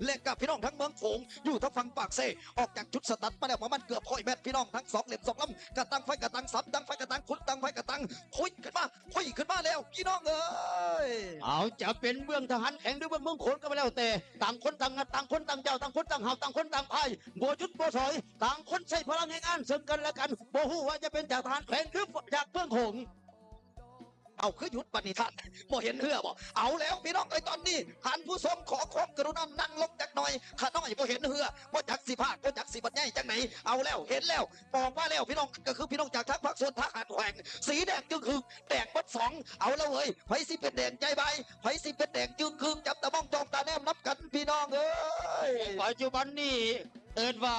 ແລະກະພີ່ນ້ອງທາງເມືອງໂຂງ ຢູ່ທາງຝັ່ງປາກເຊ ອອກຈາກຈຸດສະຕັດມາແລ້ວປະມານເກືອບຮ້ອຍແມັດ ພີ່ນ້ອງທັງສອງເຫຼັ້ມສອງລຳ ກະຕັ້ງໄຟກະຕັ້ງສຳ ຕັ້ງໄຟກະຕັ້ງຂຸດ ຕັ້ງໄຟກະຕັ້ງຄຸຍຂຶ້ນມາ ຄຸຍຂຶ້ນມາແລ້ວ ພີ່ນ້ອງເອີຍ. ເອົາ ຈະເປັນເບື້ອງທະຫານແຂວງ ຫຼື ເບື້ອງເມືອງໂຂງກໍແລ້ວແຕ່ ຕ່າງຄົນຕ່າງງັດ ຕ່າງຄົນຕ່າງເຈົ້າ ຕ່າງຄົນຕ່າງຫ້າວ ຕ່າງຄົນຕ່າງພາຍ ບໍ່ຢຸດບໍ່ຖອຍ ຕ່າງຄົນໃຊ້ພະລັງແຮງງານເຊິ່ງກັນແລະກັນ ບໍ່ຮູ້ວ່າຈະເປັນຈາກທະຫານແຂວງ ຫຼື ຈາກເມືອງໂຂງ. ເອົາ ຄືຢຸດບັດນີ້ທ່ານ ບໍ່ເຫັນເຮືອບໍ? ເອົາແລ້ວພີ່ນ້ອງເອີຍ ຕອນນີ້ທ່ານຜູ້ຊົມ ຂໍຄວາມກະລຸນານັ່ງລົງຈັກໜ່ອຍ ຂ້ານ້ອຍບໍ່ເຫັນເຮືອ ບໍ່ຈັກຊິພາກ ບໍ່ຈັກຊິບັນຍາຍຈັ່ງໃດ. ເອົາແລ້ວ ເຫັນແລ້ວ ອອກມາແລ້ວພີ່ນ້ອງ ກໍຄືພີ່ນ້ອງຈາກທາງພາກສ່ວນທະຫານແຂວງ ສີແດງຈຶ່ງຄືແດງເບິດສອງ. ເອົາແລ້ວເອີຍ ໃຜຊິເປັນແດງໃຈບາຍ ໃຜຊິເປັນແດງຈຶ່ງຄື ຈັບຕາມອງຈ້ອງຕາແນມນຳກັນ ພີ່ນ້ອງເອີຍ. ປັດຈຸບັນນີ້ເອີ້ນວ່າ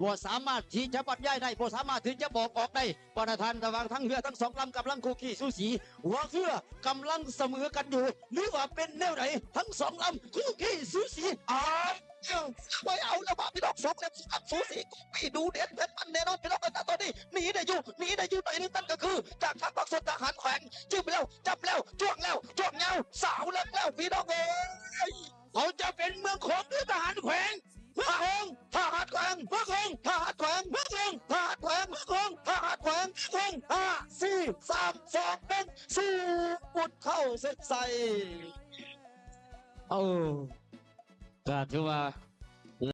ບໍ່ສາມາດທີ່ຈະບັນຍາຍໄດ້ ບໍ່ສາມາດທີ່ຈະບອກອອກໄດ້ ວ່ານະທ່ານ ລະຫວ່າງທັງເຮືອທັງສອງລຳກຳລັງຄູ່ຄີສູສີ ຫົວເຮືອກຳລັງສະເໝີກັນຢູ່ ຫຼືວ່າເປັນແນວໃດ ທັງສອງລຳຄູ່ຄີສູສີ. ອ້າວ ໂອ້ຍ ເອົາລະບາດ ພີ່ນ້ອງ ສອງເຫຼັ້ມສອງລຳສູສີ ນີ້ດູເດັດເຜັດມັນແນ່ນອນ ພີ່ນ້ອງເອີຍ. ຕອນນີ້ໜີໄດ້ຢູ່ ໜີໄດ້ຢູ່ໜ້ອຍໜຶ່ງ ນັ້ນກໍຄືຈາກທາງພາກສ່ວນທະຫານແຂວງ ຈື່ໄປແລ້ວ ຈັບແລ້ວ ຈ້ວງແລ້ວ ຈ້ວງຍາວ ສາວເລິກແລ້ວ ພີ່ນ້ອງເອີຍ. ເຂົາຈະເປັນເມືອງໂຂງ ຫຼື ທະຫານແຂວງ? ເມືອງໂຂງ ທະຫານແຂວງ ເມືອງໂຂງ ທະຫານແຂວງ ເມືອງໂຂງ ທະຫານແຂວງ ເມືອງໂຂງ ທະຫານແຂວງ ເມືອງໂຂງ. ຫ້າ ສີ່ ສາມ ສອງ ໜຶ່ງ ສູດເຂົ້າເສັ້ນໄຊ. ເອີ ກໍຖືວ່າ